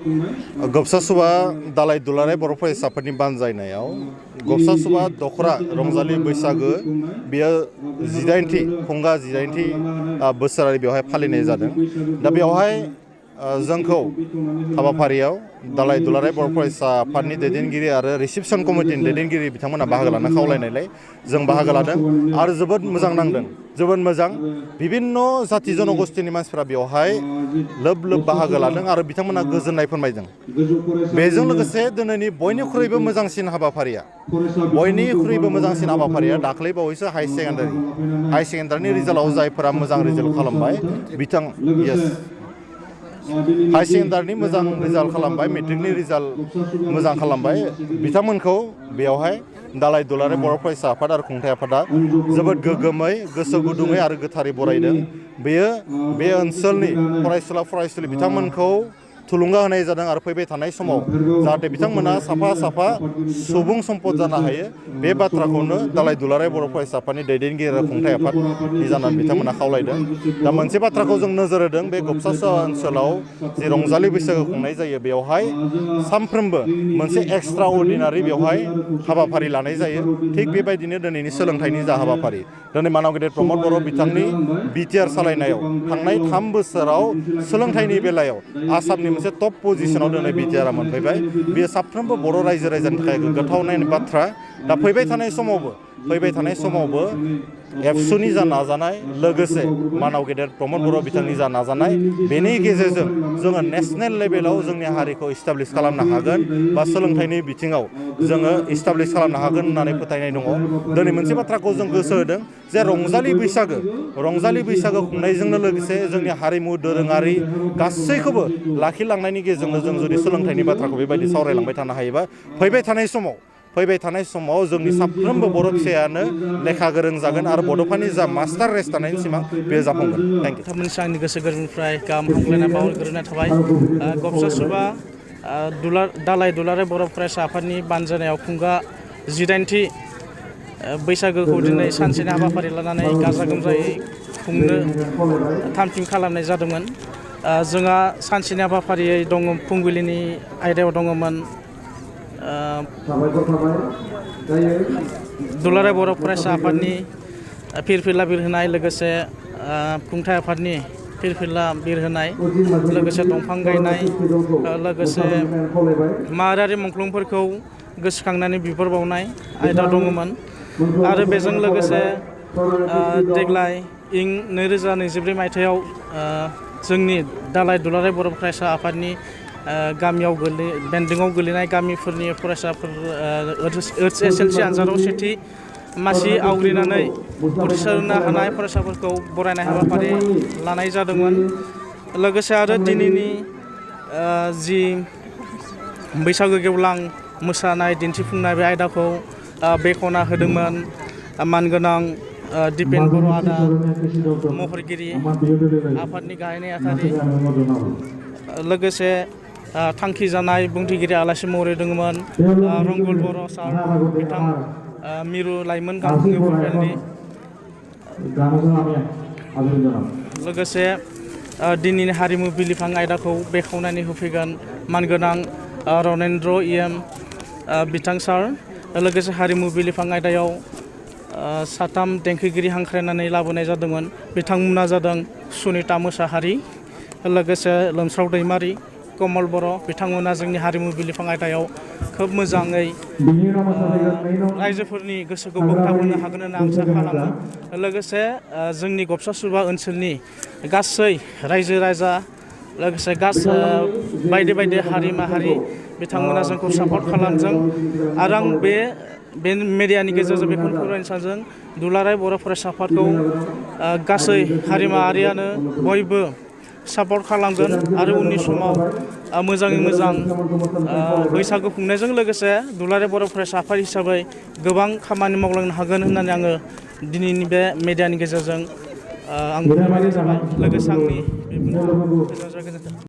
गबसा सुबा दालाय दुलाराय बर' फरायसाफोरनि बानजायनायाव गबसा सुबा दखरा रंजालि बैसागो बेयो 18थि फुंगा 18थि बोसोरारि बेवहाय फालिनाय जादों। दा बेवहाय जोंखौ हाबाफारियाव दालाय दुलाराय बर' फरायसा आफादनि दैदेनगिरि आरो रिसेपसन कमिटिनि दैदेनगिरि बिथांमोना बाहागो लानो खावलायनायलाय जों बाहागो लादों आरो जोबोद मोजां नांदों। जोबोद मोजां बिभिन्न जाति जनगोष्ठीनि मानसिफोरा बेवहाय लोब लोब बाहागो लादों आरो बिथांमोना गोजोननाय फोरमायदों। बेजों लोगोसे दिनैनि बयनिख्रुइबो मोजांसिन हाबाफारिया दाख्लै बावैसो हाई सेकेन्डारिनि रिजाल्टआव जायफोरा मोजां रिजाल्ट खालामबाय बिथां हाई सेकेन्डारिनि मोजां रिजाल्ट खालामबाय मेट्रिकनि रिजाल्ट मोजां खालामबाय बिथांमोनखौ बेवहाय दालाय दुलाराय बर' फरायसा आफाद आरो खुंथाइ आफादा जोबोद गोग्गोमै गोसो गुदुङै आरो गोथारै बरायदों। बेयो बे ओनसोलनि फरायसुला फरायसुलि बिथांमोनखौ थुलुंगा होनाय जादों आरो फैबाय थानाय समाव जाहाथे बिथांमोना साफा सुबुं सम्पद जानो हायो बे बाथ्राखौनो दालाय दुलाराय बर' फरायसा आफादनि दैदेनगिरि आरो खुंथाइ आफादनि जानानै बिथांमोना खावलायदों। दा मोनसे बाथ्राखौ जों नोजोर होदों बे गबसा ओनसोलाव जि रंजालि बैसागो खुंनाय जायो बेवहाय सानफ्रोमबो मोनसे एक्सट्रा अर्डिनारि बेवहाय हाबाफारि लानाय जायो। थिग बेबायदिनो दिनैनि सोलोंथाइनि जा हाबाफारि दिनै मानाव गेदेर प्रमद बर' बिथांनि बिटिआर सालायनायाव थांनाय 3 बोसोराव सोलोंथाइनि बेलायाव आसामनि मोनसे टप पजिशनाव दिनै बिटिआरआ मोनफैबाय। बेयो साफ्रोमबो बर' रायजो राजानि थाखाय गोग्गाथावनाय बाथ्रा। दा फैबाय थानाय समावबो एबसुनि जा नाजानाय लोगोसे मानाव गेदेर प्रमद बर' बिथांनि जा नाजानाय बेनि गेजेरजों जोङो नेशनेल लेभेलाव जोंनि हारिखौ इस्टाब्लिश खालामनो हागोन बा सोलोंथाइनि बिथिङाव जोङो इस्टाब्लिश खालामनो हागोन होननानै फोथायनाय दङ। दिनै मोनसे बाथ्राखौ जों गोसो होदों जे रंजालि बैसागो खुंनायजोंनो लोगोसे जोंनि हारिमु दोरोङारि गासैखौबो लाखिलांनायनि गेजेरजों जों जुदि सोलोंथाइनि बाथ्राखौ बेबायदि सावरायलांबाय थानो हायोबा फैबाय थानाय समाव जोंनि साफ्रोमबो बर' फिसायानो लेखा गोरों जागोन आरो बड'फानि जा मास्टार रेस थानायनि सिमां बे जाफुंगोन। Thank you. नोंथांमोननिसिम आंनि गोसो गोरबोनिफ्राय गाहाम हामग्लायनाय बावहरग्रोनाय थाबाय। गबसा सुबा दालाय दुलाराय बर' फरायसा आफादनि बानजायनायाव खुंगा 18थि बैसागोखौ दिनै सानसेनि हाबाफारि लानानै गाजा गोमजायै खुंनो थाम-थिम खालामनाय जादोंमोन। जोंहा सानसेनि हाबाफारियै फुंबिलिनि आयदायाव दङमोन दुलाराय बर' फरायसा आफादनि फिरफिला बिरहोनाय लोगोसे खुंथाइ आफादनि फिरफिला बिरहोनाय लोगोसे दंफां गायनाय लोगोसे माहारियारि मुंख्लंफोरखौ गोसोखांनानै बिबार बावनाय आयदा दङमोन आरो बेजों लोगोसे देग्लाय इं 2024 मायथाइयाव जोंनि दालाय दुलाराय बर' फरायसा आफादनि गामियाव बेन्दोङाव गोलैनाय गामिफोरनि फरायसाफोर SSLC आनजादाव सेथि मासि आवग्रिनानै उथ्रिसारनो हानाय फरायसाफोरखौ बरायनाय हाबाफारि लानाय जादोंमोन। लोगोसे आरो दिनैनि जि बैसागो गेवलां मोसानाय दिन्थिफुंनाय बे आयदाखौ बेखेवना होदोंमोन मानगोनां दिपेन बर' आदा महरगिरि आफादनि गाहाय नेहाथारि लोगोसे थांखि जानाय बुंथिगिरि आलासि महरै दङमोन रंगल बर' सार बिथां मिरु लाइमोन गांखंनि फरायसालि लोगोसे दिनैनि हारिमु बिलिफां आयदाखौ बेखेवनानै होफैगोन मानगोनां रनेन्द्र बिथां सार। लोगोसे हारिमु बिलिफां आयदायाव 3 देंखोगिरि हांख्रायनानै लाबोनाय जादोंमोन। बिथांमोना जादों सुनिता मोसाहारि लोगोसे लोमस्राव दैमारि कमल बर' बिथांमोना जोंनि हारिमु बिलिफां आयदायाव खोब मोजाङै रायजोफोरनि गोसोखौ बोगथाबहोनो हागोन होनना आं आसा खालामो। लोगोसे जोंनि गबसा सुबा ओनसोलनि गासै रायजो राजा लोगोसे बायदि हारि माहारि बिथांमोना जोंखौ सापर्ट खालामदों आरो आं बे मेडियानि गेजेरजों बेखौनो फोरमायनो सानदों दुलाराय बर' फरायसा आफादखौ गासै हारि माहारियानो बयबो सापर्ट खालामगोन आरो उननि समाव मोजाङै मोजां बैसागो खुंनायजों लोगोसे दुलाराय बर' फरायसा आफाद हिसाबै गोबां खामानि मावलांनो हागोन होननानै आङो दिनैनि बे मेडियानि गेजेरजों आं फोरमायनाय जाबाय। लोगोसे आंनि